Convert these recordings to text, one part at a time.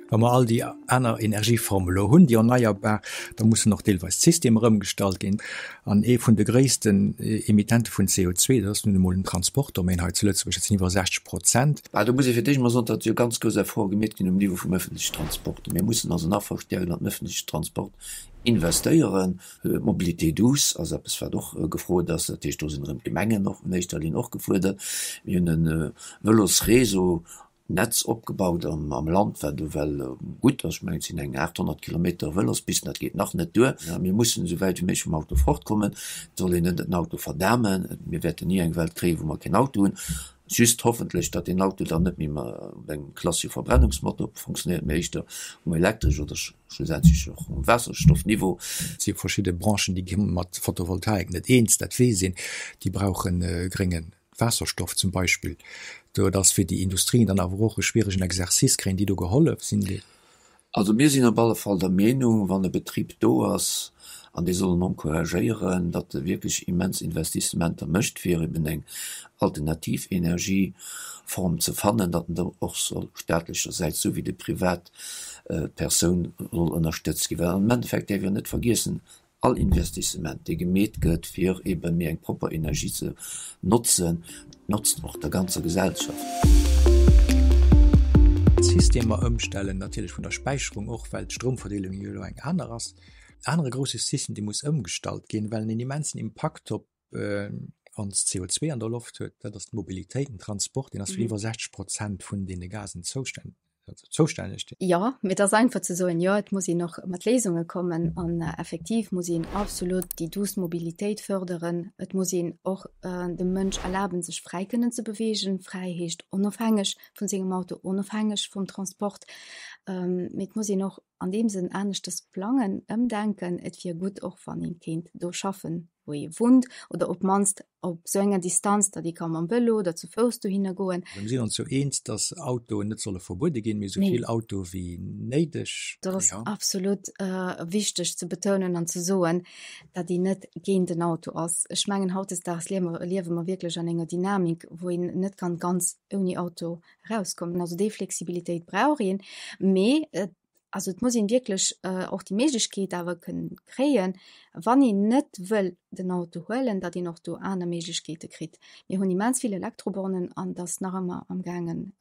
Wa mer all déi aner Energieformen elo hunn, déi erneierbar, da mussen och deelweis d'Systemer ëmgestallt ginn. An ee vun de gréissten Emittente vun CO2, dat ass nun emol den Transportdomaine hei zu Lëtzebuerg, dat sinn iwwer 60 Prozent. Bah, do muss ee fir d'éischt emol soen, datt jo ganz grouss Efforte gemeet ginn um Niveau vum öffentlichen Transport. Mir mussen also nach verstärkt an den öffentlichen Transport investéieren. D'Mobilité douce ass eppes, wat och gefrot ass. Dat heescht, do sinn erëm d'Gemengen och an éischter Linn och gefuerdert. Mir hunn e Vëlosréseau Netz opgebaut am Land, wat ewell gutt ass. Ech mengen, et sinn eng 800 Kilometer Vëlospisten, dat geet nach net duer. Mir mussen esou wäit wéi méiglech vum Auto fortkommen. Et soll een net den Auto verdamen. Mir wäerten ni eng Welt kréien, wou mer keen Auto hunn. Just hoffentlech, datt deen Auto dann net méi mat engem klassesche Verbrennungsmotor funktionéiert, mee éischter um elektresch oder schlussendlech och um Waasserstoffniveau. Et si verschidde Branchen, déi gi mat Photovoltaik net eens, dat weess een. Déi brauche grénge Waasserstoff zum Beispill. Do, et ass fir déi Industrien dann awer och e schwieregen Exercice. Kréien déi do gehollef? Sinn déi. Also mir sinn op alle Fall der Meenung, wann e Betrib do ass, an dee soll en encouragéieren, datt e wierklech immens Investissementer mécht, fir eben eng alternativ Energieform ze fannen, datt en do och soll staatlechersäits, esou wéi déi privat Persoun, soll ënnerstëtzt ginn. Well am Endeffekt däerf een net vergiessen, All Investissement, dee gemeet gëtt, fir ebe méi eng propper Energie ze notzen, notzt och der ganzer Gesellschaft. Systemer ëmstellen, natierlech vun der Späicherung och, well d'Stroumverdeelung jo elo eng aner ass. Anere grousse System, dee muss ëmgestallt ginn, well en en immensen Impakt op ons CO2 an der Loft huet, dat ass d'Mobilitéit, den Transport, deen ass fir iwwer 60 Prozent vun deene Gasen zoustänneg. Zoustänneg. Jo, mee et ass einfach ze soen, jo, et muss een och mat Léisunge kommen an effektiv muss een absolut déi douce Mobilitéit fërderen. Et muss een och dem Mënsch erlaben, sech fräi kënnen ze beweegen. Fräi heescht onofhängeg vun sengem Auto, onofhängeg vum Transport. Mee et muss een och an deem Sënn aneschters plangen, ëmdenken. Et wier gutt och, wann ee kéint do schaffen, wou ee wunnt oder op d'mannst op esou enger Distanz, datt ee ka mam Vëlo oder zu Fouss dohinner goen. Mir sinn ons jo eens, datt Autoen net solle verbuede ginn, mee esou vill Autoe wéi néideg. Dat ass absolut wichteg ze betounen an ze soen, datt een net géint den Auto ass. Ech mengen, hautdesdaags liewe mer wierklech an enger Dynamik, wou een net kann ganz ouni Auto erauskommen. Also déi Flexibilitéit brauch een, mee also et muss een wierklech och déi Méiglechkeet awer kënnen kréien, wann een net wëll den Auto huelen, datt een och do aner Méiglechkeete kritt. Mir hunn immens vill Elektrobornen an dat ass nach ëmmer amgaangen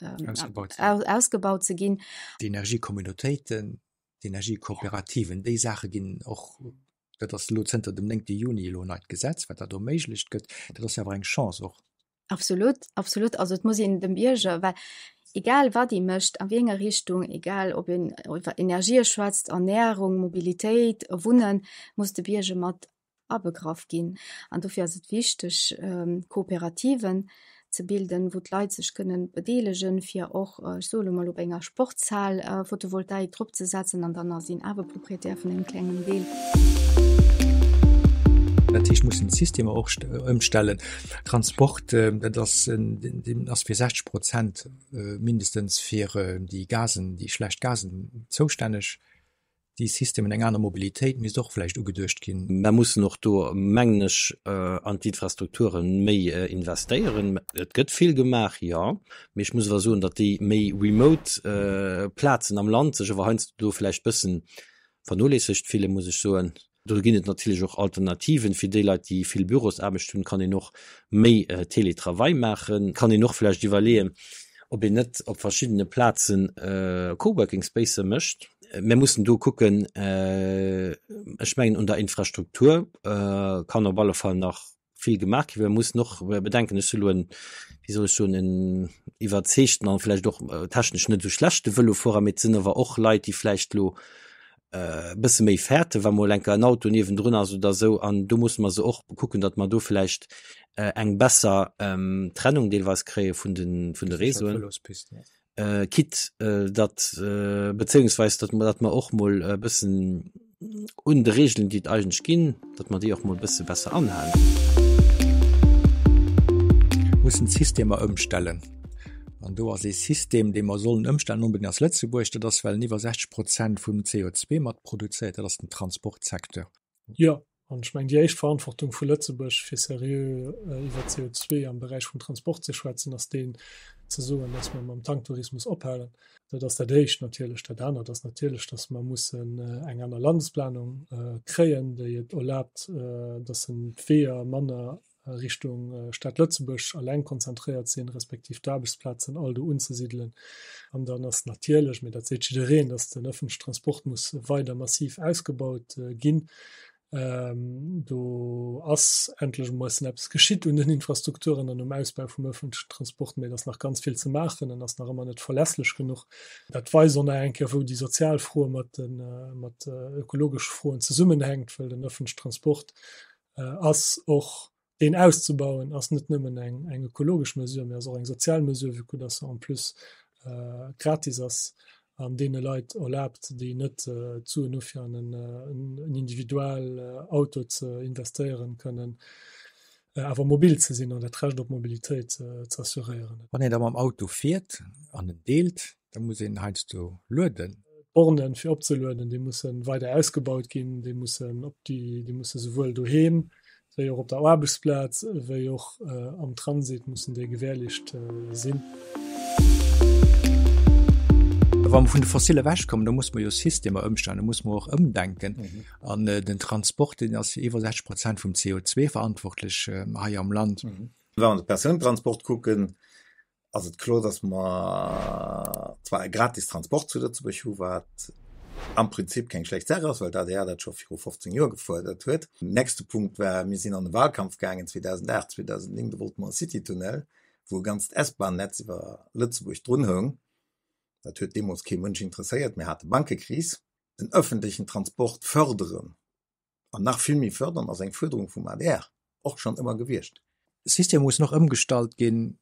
ausgebaut ze ginn. D'Energiecommunautéiten, d'Energiekooperativen, déi Saache ginn och, dat ass elo zënter dem 9 Juni elo neit Gesetz, wat dat erméiglecht gëtt. Dat ass jo awer eng Chance och. Absolut, absolut. Also et muss een dem Bierger, well egal wat ee mécht, a wéi enger Richtung, egal ob een iwwer Energie schwätzt, Ernährung, Mobilitéit, Wunnen, muss de Bierger mat abegraff ginn. An dofir ass et wichteg, Kooperativen ze bilden, wou d'Leit sech kënnen bedeelegen, fir och, ech soe lo mol, op enger Sportshal Photovoltaik drop ze setzen an dann ass een awer Proprietär vun engem klengen Deel. Dat heescht, mussen d'Systemer och ëmstellen. Transport, dat ass, deen ass fir 60 Prozent mindestens fir déi Gasen, déi schlecht Gasen zoustänneg. Déi Systemen, eng aner Mobilitéit misst och vläicht ugeduecht ginn. Mer mussen och do, mengen ech, an d'Infrastrukture méi investéieren. Et gëtt vill gemaach, jo, mee ech muss awer soen, datt déi méi remote Plazen am Land sech awer heiansdo do vläicht bëssen vernoléissegt fillen, muss ech soen. Do ginn et natierlech och Alternativen. Fir déi Leit, déi vill Bürosaarbecht hunn, kann een och méi Télétravail maachen. Kann een och vläicht iwwerleeën, ob een net op verschiddene Plazen Coworking Spaces mécht. Mir mussen do kucken, ech mengen un der Infrastruktur kann op alle Fall nach vill gemaach ginn. Mir mussen och bedenken, ech si lo en, wéi soll ech soen, en iwwerzeegten an vläicht och technesch net esou schlechte Vëlofuerer, mee et sinn awer och Leit, déi vläicht lo e bësse méi fäerten, wa mol eng Kéier en Auto niewendrun ass oder esou. An do musse mer se och kucken, datt mer do vläicht eng besser Trennung deelweis kréie vun de, vun de Réseauen. Quitte datt, bezéiungsweis datt mer, datt mer och mol e bëssen un de Regeln, déi et eigentlech ginn, datt mer déi och mol e bësse besser anhalen. Mussen d'Systemer ëmstellen. An do ass ee System, dee mer sollen ëmstellen, onbedéngt ass Lëtzebuerg, dat ass, well en iwwer 60 Prozent vum CO2 mat produzéiert, dat ass den Transportsecteur. Jo. An ech mengen, déi éischt Verantwortung vu Lëtzebuerg, fir seriö iwwer CO2 am Beräich vum Transport ze schwätzen, ass deen, ze soen, dass mer mam Tanktourismus ophalen. Dat ass dat Éischt natierlech. Dat anert ass natierlech, dass mer mussen eng aner Landesplanung kréien, déi et erlaabt, dass d'Weeër manner Richtung Stad Lëtzebuerg alleng konzentréiert sinn, respektiv d'Aarbechtsplazen all do unzesidelen. An dann ass natierlech, mee dat seet jiddereen, dass den ëffentlechen Transport muss weider massiv ausgebaut ginn. Do ass endlech emol e bëssen eppes geschitt un den Infrastrukturen an um Ausbau vum ëffentlechen Transport, mee et ass nach ganz vill ze maachen. En ass nach ëmmer net verlässlech genuch. Dat weist och nach eng Kéier, wou déi sozial Froe mat de mat ökologesche Froen zesummenhänkt, well den ëffentlechen Transport ass och deen auszebauen, ass net nëmmen eng eng ökologesch Mesure, mee ass och eng sozial Mesure, vue que dass se en plus gratis ass an deene Leit erlaabt, déi net d'Suen hu fir an en Individualauto ze investéieren, kënnen awer mobil ze sinn an dat Recht op Mobilitéit ze assuréieren. Wann een da mam Auto fiert an en deelt, da muss een heiansdo lueden. D'Bornen fir opzelueden, déi musse weider ausgebaut ginn, déi mussen op déi, déi musse souwuel doheem wéi och op der Aarbechtsplaz wéi och am Transit mussen déi gewährleescht sinn. Wa mer vun de Fossille ewechkommen, da musse mer jo Systemer ëmstellen, da musse mer och ëmdenken. An den Transport, deen ass fir iwwer 60 Prozent vum CO2 verantwortlech hei am Land. Wa mer de Persounentransport kucken, ass et kloer, dass mer zwar e gratis Transport zu Lëtzebuerg hu wat am Prinzip keng schlecht Saach ass, well d'ADR dat scho viru 15 Joer gefuerdert huet. Nächste Punkt war, mir sinn an de Wahlkampf gaangen 2008, 2009, do wollte mer e Citytunnel, wou e ganzt S-Bahn-Netz iwwer Lëtzebuerg drun houng. Dat huet deemools kee Mënsch interesséiert, mir hate Bankekris. Den öffentlichen Transport förderen an nach vill méi fördern ass eng Fuerderung vum adr och schonn ëmmer gewiescht. De System muss och ëmgestallt ginn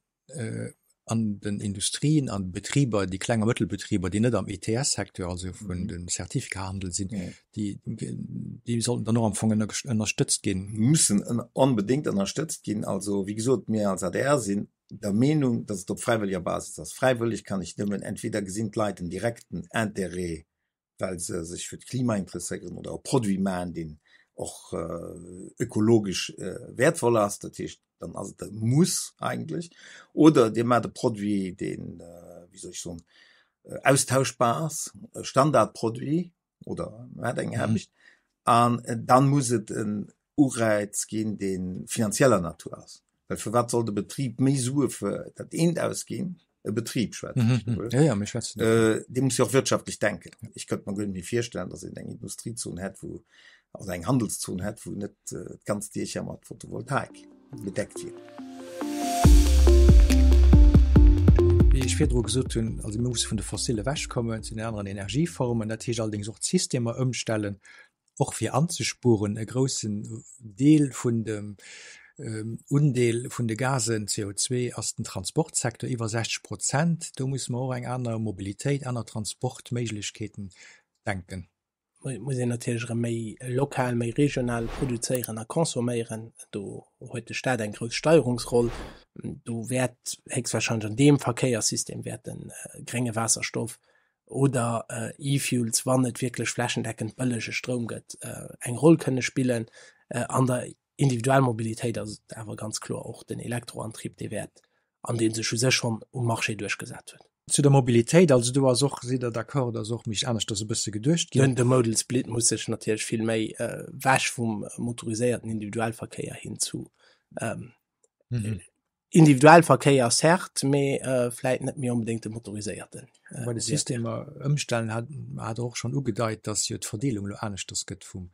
an den Industrien, an de Betriber, déi kleng a Mëttelbetriber, déi net am ETS-Secteur, also vun dem Certificat-Handel sinn, déi, déi sollten dann och am Fong ënnerstëtzt ginn. Mussen onbedéngt ënnerstëtzt ginn. Also, wéi gesot, mir als adr sinn der Meenung, datt et op fräiwëlleger Basis ass. Fräiwëlleg kann ech nëmmen, entweder gesinn d'Leit en direkten Intérêt well se sech fir d'Klima interesséieren oder e Produit maachen, deen och ökologesch wäertvoll ass, dat heescht, dann ass et e Muss eigentlech, oder Dir maacht e Produit, deen, wéi soll ech soen, austauschbar ass, e Standardproduit oder maacht eng Aarbecht, an dann muss et en Ureiz ginn, dee finanzieller Natur ass. Well firwat soll de Betrib méi Sue fir dat eent ausginn, e Betrib schwätzen ech wuel, Ja, ja, mir schwätzen dovun. dee muss jo och wirtschaftlech denken. Ech könnte mer guer net méi virstellen, datt een eng Industriezon hätt, wou, also eng Handelszon hätt, wou net d'ganz Diecher mat Photovoltaik bedeckt wier. Wéi ech virdru gesot hunn, also mir musse vun de Fossille ewechkommen zu den aneren Energieformen. Dat heescht allerdéngs och d'Systemer ëmstellen. och fir anzespueren, e groussen Deel vun dem Undeel vun de Gasen, CO2, ass den Transportsecteur, iwwer 60 Prozent. Do musse mer och eng aner Mobilitéit, aner Transportméiglechkeeten denken. Muss een natierlech erëm méi lokal, méi regional produzéieren a consomméieren. Do huet de Staat eng grouss Steierungsroll. Do wäert héchstwahrscheinlech an deem Verkéierssystem wäert de grénge Waasserstoff oder E-Fuels, wann et wierklech flächendeckend bëllege Stroum gëtt, eng Roll kënne spillen. An der Individualmobilitéit ass et awer ganz kloer och den Elektroantrieb, dee wäert an dee sech u sech schonn um Marché duerchgesat huet. Zu der Mobilitéit, also do ass och, sidd Der d'accord, dass och méi aneschters e bësse geduecht ginn? De Modal Split muss sech natierlech vill méi ewech vum motoriséierten Individualverkéier hin zu Individualverkéier certes, mee vläit net méi onbedéngt de motoriséierten. Bei de Systemer ëmstellen hat hat Der och schonn ugedeit, datt jo d'Verdeelung elo aneschters gëtt vum,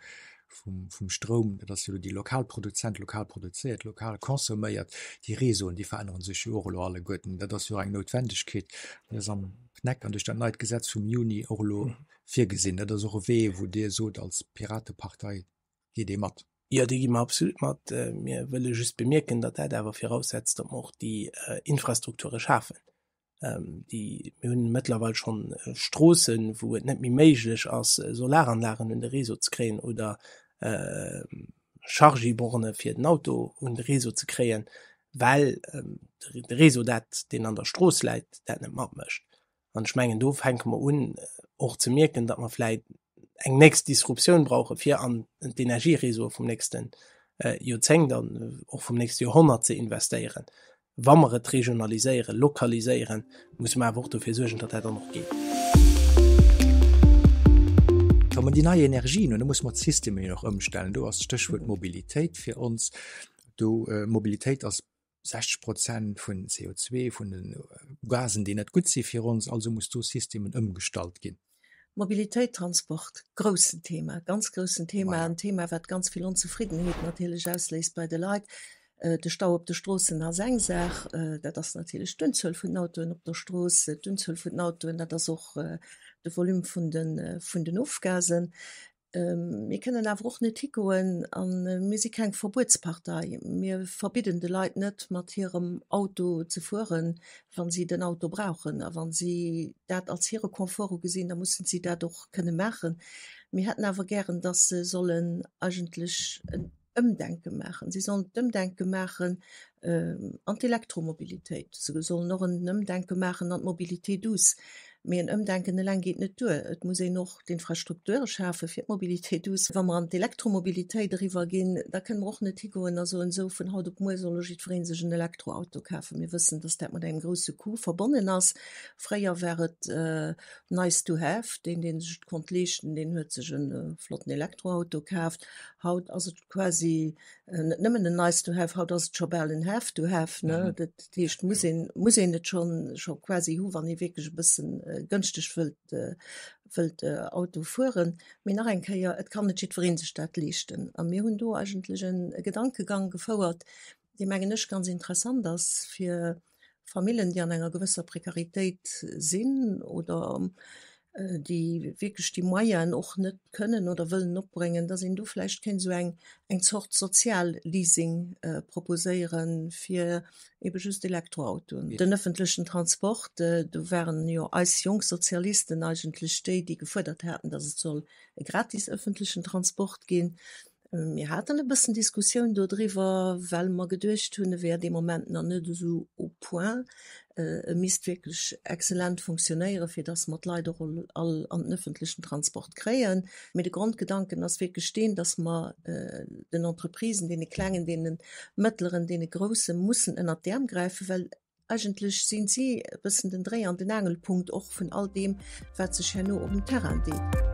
vum, vum Stroum. Dat ass jo elo déi lokal Produzent, lokal produzéiert, lokal consomméiert. Déi Réseauen, déi verännere sech jo och elo alleguerten. Dat ass jo och eng Noutwendegkeet. Dat ass am PNEC an duerch dat neit Gesetz vum Juni och elo virgesinn. Dat ass och e Wee, wou Dir sot als Piratepartei, geet ee mat. Jo, déi gi mer absolut mat. Mir wëlle just bemierken, datt dat awer viraussetzt, datt mer och déi Infrastrukture schafen. Déi, mir hunn mëttlerweil schonn Stroossen, wou et net méi méiglech ass, Solaranlagen un de Réseau ze kréien oder Chargy-Borne fir den Auto un de Réseau ze kréien, well de Réseau dat, deen an der Strooss läit, dat net matmécht. An ech mengen, do fänke mer un och ze mierken, datt mer vläicht. eng nächst Disruptioun brauche fir an d'Energieréseaue vum nächste Joerzéngt an och vum nächste Joerhonnert ze investéieren. Wa mer et regionaliséieren, lokaliséieren, musse mer awer och dofir suergen, datt dat dann och geet. Wa mer déi nei Energien hunn, da musse mer d'Systemer jo och ëmstellen. Do ass d'Stéchwuert Mobilitéit fir ons. Do, Mobilitéit ass 60 Prozent vun CO2, vun de Gasen, déi net gutt si fir ons. Also muss do Systemen ëmgestallt ginn. Mobilitéit, Transport, groussen Thema, ganz groussen Thema, en Thema, wat ganz vill Onzefriddenheet natierlech ausléist bei de Leit. De Stau op de Stroossen ass eng Saach, dat ass natierlech d'Unzuel vun den Autoen op der Strooss, d'Unzuel vun den Autoen, dat ass och de Volume vun de vun den Ofgasen. Mir kënnen awer och net higoen a mir si keng Verbuetspartei. Mir verbidden de Leit net, mat hirem Auto ze fueren, wa si den Auto brauchen. A wa si dat als hire Confort ugesinn, da mussen si dat och kënne maachen. Mir hätten awer gären, datt se sollen eigentlech en Ëmdenke maachen. Si sollen d'Ëmdenke maachen an d'Elektromobilitéit. Se sollen och en Ëmdenke maachen an d'Mobilité douce. Mee en Ëmdenken eleng geet net duer. Et muss een och d'Infrastrukture schafe fir d'Mobilité douce. Wa mer an d'Elektromobilitéit eriwwer ginn, da kënne mer och net higoen a soen, esou vun haut op muer soll elo jiddweree sech en Elektroauto kafen. Mir wëssen, dass dat mat engem grousse Coût verbonnen ass. Fréier war et nice to have, deen, dee sech et konnt leeschten, deen huet sech e flotten Elektroauto kaaft. Haut ass et quasi net nëmmen en nice to have, haut ass et scho bal en have to have, ne? Dat heescht, muss een, muss een et schonn, scho quasi hu wann ee wierklech e bëssen gënschteg wëllt, wëllt Auto fueren. Mee nach eng Kéier, et kann net jiddweree sech dat leeschten. A mir hunn do eigentlech e Gedankegang gefouert, dee mengen ech ganz interessant ass fir Famillen, déi an enger gewësser Prekaritéit sinn oder déi wierklech déi Moyenen och net kënnen oder wëllen opbréngen, dass een do vläicht kéint esou eng eng Zort Sozialleasing proposéieren, fir ebe just Elektroautoen. Den öffentlechen Transport, do waren jo eis jonk Sozialisten eigentlech déi, déi gefuerdert haten, dass et soll e gratis öffentlechen Transport ginn. Mir haten e bëssen Diskussioun dodriwwer, well mer geduecht hunn, e wär dee Moment nach net esou au point. E misst wierklech exzellent funktionéieren, fir datt mer d'Leit och all an den öffentlechen Transport kréien. Mee de Grondgedanken ass wierklech deen, datt mer den Entreprisen, deene klengen, deene mëttleren, deene groussen, mussen ënnert d'Äerm gräifen, well Eigentlech sinn si e bëssen den Dréi an den Aangelpunkt och vun all deem, wat sech herno op dem Terrain deet.